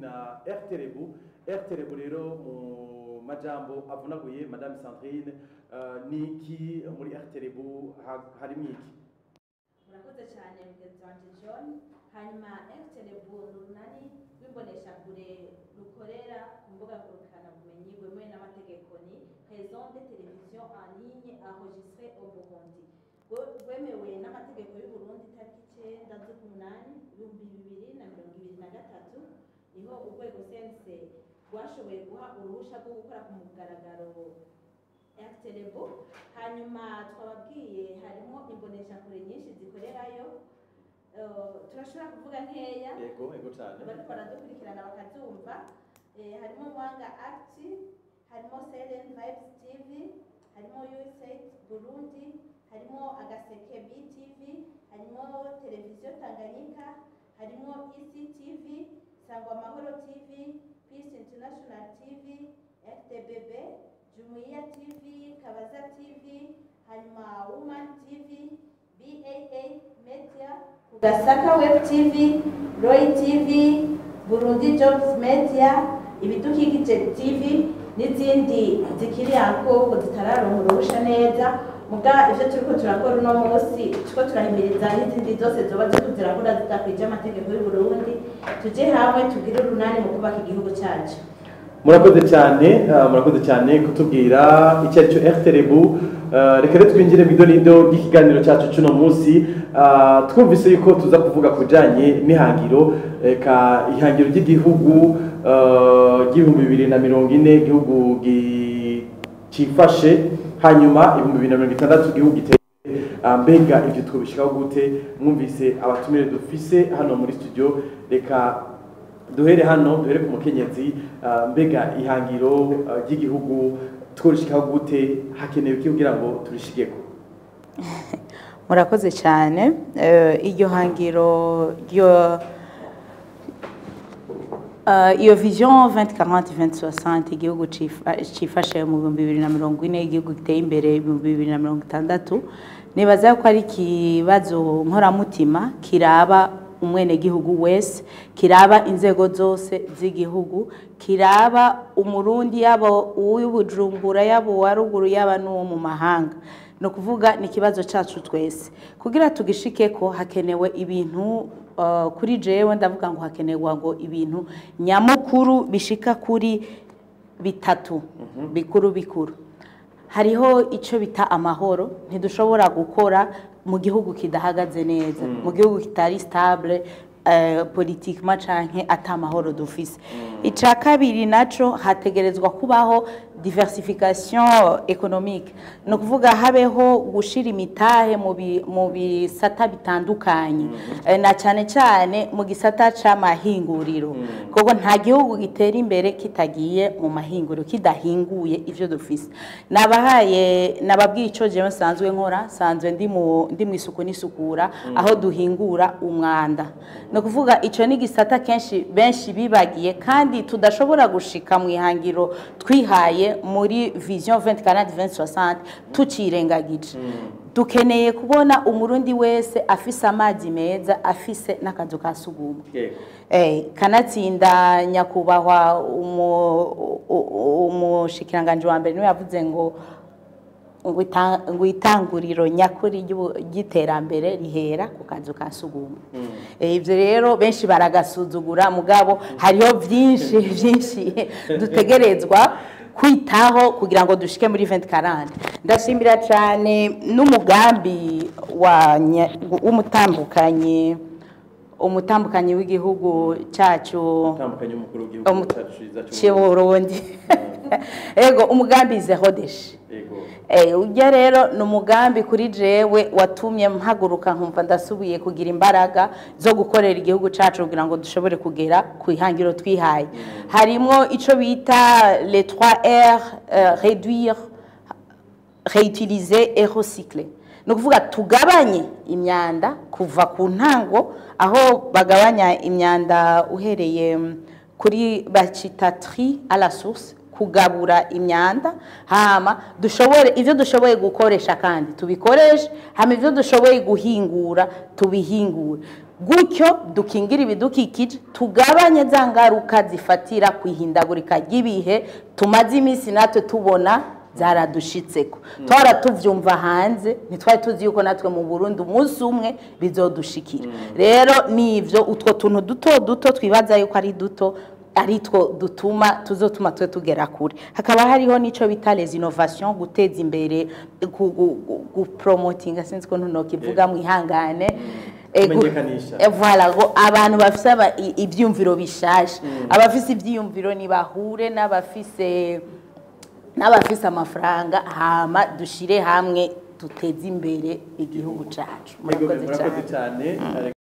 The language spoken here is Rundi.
na RTREBU. RTREBU rero, mu majambo avunaguye, Madame Sandrine, ni iki muri RTREBU? Harimo iki? Murakoze cyane, mugenzi wanje John. Hanyuma RTREBU ni urunani rw'imboneshakure rukorera ku mbuga ngurukanabumenyi rwemewe n'amategeko, ni Réseau de télévision en ligne enregistré au Burundi. Rwemewe n'amategeko y'u Burundi tariki 9 z'umunani 2023, niho urwego CNC rwashoboye guha uruhusha rwo gukora ku mugaragaro RTREBU. Hanyuma twababwiye harimo imboneshakure nyinshi zikorerayo. Turashobora kuvuga nkeya Ego cyane. bariko baradukurikirana bakazumva. Harimo Mwanga Act, harimo Selen Vibes TV, harimo USAID Burundi, harimo Agaseke BTV, harimo Televiziyo Tanganyika, harimo ECTV, Sangwa Amahoro TV, Peace International TV, FDBB, Jumuiya TV, Kabaza TV, hanyuma Woman TV, BAA Media, Gasaka Web TV, Roy TV, Burundi Jobs Media, Ibidukikije TV n'izindi zikiri ako zitararonka uruhusha neza. Muga ivyo turiko turakora uno munsi, turiko turahimiriza n'izindi zose zoba ziriko zirakora zidakwije amategeko y'u Burundi, tuje hamwe tugire urunani mu kubaka igihugu cacu. Murakoze cyane, murakoze cyane kutubwira icyo ari cyo RTREBU. Reka rero twinjire mu idonido ry'ikiganiro cyacu cy'uno munsi. Twumvise yuko tuza kuvuga ku bijyanye n'ihangiro, eka ihangiro ry'igihugu ry'ibihumbi 2040, igihugu cifashe, hanyuma 2060, igihugu giteye. Mbega ibyo twobishikaho gute? Mwumvise abatumire dufise hano muri studio. Reka duhere hano, duhere ku mukenyezi. Mbega ihangiro ry'igihugu tworishikaho gute? Hakenewe iki kugira ngo turishikeko? Murakoze cyane. Iryo hangiro ryo iyo vision 2040 2060, igihugu cifashe mu 2040, igihugu giteye imbere 2060, nibaza ko ari ikibazo nkoramutima kiraba umwenegihugu wese, kiraba inzego zose z'igihugu, kiraba Umurundi, yaba uw'Ibujumbura, yaba uwa ruguru, yaba n'uwo mu mahanga. Ni ukuvuga ni ikibazo cyacu twese. Kugira tugishikeko hakenewe ibintu, kuri jewe ndavuga ngo hakenerwa ngo ibintu nyamukuru bishika kuri bitatu bikuru bikuru. Hariho icyo bita amahoro. Ntidushobora gukora mu gihugu kidahagaze neza, mu gihugu kitari stable politiquement canke ata mahoro dufise. Ica kabiri naco, hategerezwa kubaho diversification économique, ni ukuvuga habeho gushira imitahe mu bisata bitandukanye, na cyane cyane mu gisata c'amahinguriro, kuko nta gihugu gitera imbere kitagiye mu mahinguriro, kidahinguye ivyo dufise. Nabahaye, nababwiye ico jewe nsanzwe nkora, nsanzwe ndi mu isuku n'isukura, aho duhingura umwanda. Ni ukuvuga ico ni gisata kenshi benshi bibagiye, kandi tudashobora gushika mu ihangiro twihaye muri vision 2040 2060 tucirengagije. Dukeneye kubona Umurundi wese afise amazi meza, afise n'akazu ka sugumwe. Kanatsinda nyakubahwa umushikiranganji wa mbere niwe yavuze ngo itanguriro nyakuri ry'iterambere rihera ku kazu ka sugumwe. Ivyo rero benshi baragasuzugura, mugabo hariho vyinshi vyinshi dutegerezwa kwitaho kugira ngo dushike muri 2040. Ndashimira cyane n'umugambi wa w'umutambukanyi w'igihugu cyacu. Utandukanye umukuru w'igihugu cyacu cyiza cy'Uburundi. Ego, umugambi zéro déchet. Ujya rero ni umugambi kuri jewe watumye mpaguruka, nkumva ndasubiye kugira imbaraga zo gukorera igihugu cyacu kugira ngo dushobore kugera ku ihangiro twihaye. Harimo ico bita les 3 R, réduire, réutiliser et recycler. Ni ukuvuga tugabanye imyanda kuva ku ntango, aho bagabanya imyanda uhereye kuri bacita tri à la source, kugabura imyanda, hama dushobore ivyo dushoboye gukoresha kandi tubikoreshe, hama ivyo dushoboye guhingura tubihingure. Gutyo dukingira ibidukikije, tugabanye za ngaruka zifatira ku ihindagurika ry'ibihe tumaze iminsi natwe tubona zaradushitseko. Twara tuvyumva hanze, ntitwari tuzi yuko natwe mu Burundi umunsi umwe bizodushikira. Rero nivyo, utwo tuntu duto duto twibaza yuko ari duto, aritwo dutuma tuzotuma twe tugera kure. Hakaba hariho n'ico bita les innovations, guteza imbere, gupromotinga, sinzi ko ntunokivuga, mwihangane. Kumenyekanisha. Voilà, ngo abantu bafise ivyiyumviro bishasha, abafise ivyiyumviro nibahure n'abafise amafaranga, hama dushire hamwe duteze imbere igihugu cacu. Ego, Murakoze murakoze cyane. cyane.